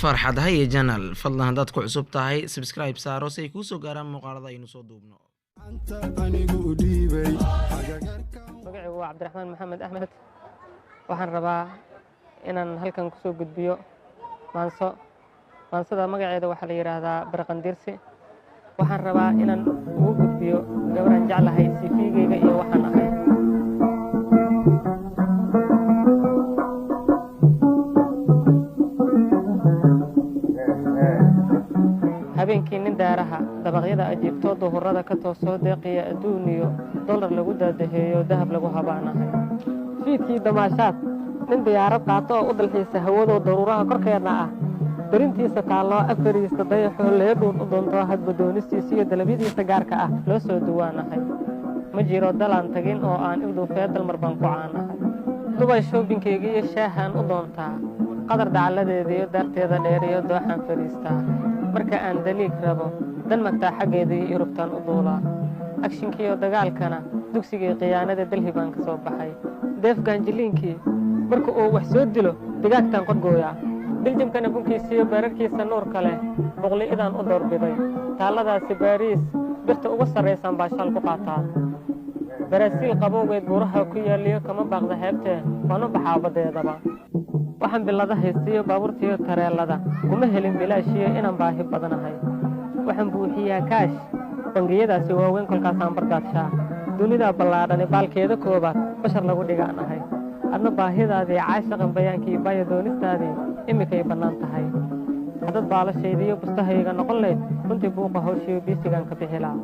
Farxad Haye Channel. Fadlan haddaad ku cusub tahay, subscribe saaro si ay kuu soo gaaraan muuqaalada aynu soo duubno. Magacaygu waa Cabdiraxmaan Maxamed Axmed. Waxaan rabaa inaan halkan kusoo gudbiyo maanso. Maansada magaceeda waxaa la yidhaahdaa Barqandirsi. Waxaan rabaa inaan ugu gudbiyo gabaraan jeclahay CV-geyga iyo waxaan ahay. Habeenkii nin daaraha dabaqyada ajiibtoo duhurada ka toosoo deeqiya adduun iyo dollar lagu daadaheeyo dahab lagu habaanahay. Fiidkii damaashaad nin diyaarad qaato oo u dalxiisa hawadoo daruuraha korkeedna ah darintiisa taalloo ag fariista dayaxoo leedhuun u doontoo hadba doonistiisa iyo dalabyadiisa gaarka ah loo soo duwaanahay. Ma jiro dalaan tagin oo aan ilduufee dalmar baan ku caanahay. Dubay shopping-kayga iyo shaahaan u doontaa, Qadar dacalladeeda iyo daarteeda dheer iyo dooxaan fadhiistaa. Marka aan daliig rabo dan magtaa xaggeeda iyo Yurubtaan u duulaa. Action-kiiyo dagaalkana dugsigii khiyaanada Delhi baan ka soo baxay. Deef gaanjiliinkii marka uu wax soo dilo digaagtaan qodgooyaa. Biljamkana bunkiisiiyo beerarkiisa nuurka leh boqli'idaan u doorbiday. Taalladaasi Baariis birta ugu sarraysaan baashaal ku qaataa. Baraaziil qabowgeed buuraha ku yaaliyo kama baaqda heebtee waan u baxaa baddeedaba. Waxaan bilada haystiyo baabuurtiyo tareelada kuma helin bilaashiyo inaan baahi badanahay. Waxaan buuxiyaa kaash bangiyadaasi waaweyn kolkaasaan bardaadshaa. Dunidaa ballaadhani baalkeeda koobaad bashar lagu dhigaan ahay. Adna baahidaadii caashaqan bayaankii baayo doonistaadii iminkay bannaan tahay. Haddad baalashaydiiyo bustahayga noqon layd runtii buuqa hawshiyo biisigaan ka bixilaa.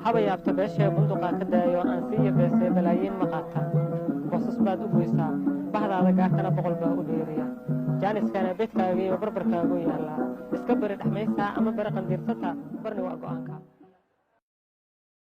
Haba yaabta beeshee bunduqaa ka daayo aan siiya beesee balaayiin ma qaata. Boosas baad u goysaa, bahdaada gaarkana 100 baa u dheeriya. Jaaniskana bedkaaga iyo barbarkaagu yaallaa. Iska bari dhexmaysaa ama bari qandiirsata, barni waa go'aanka.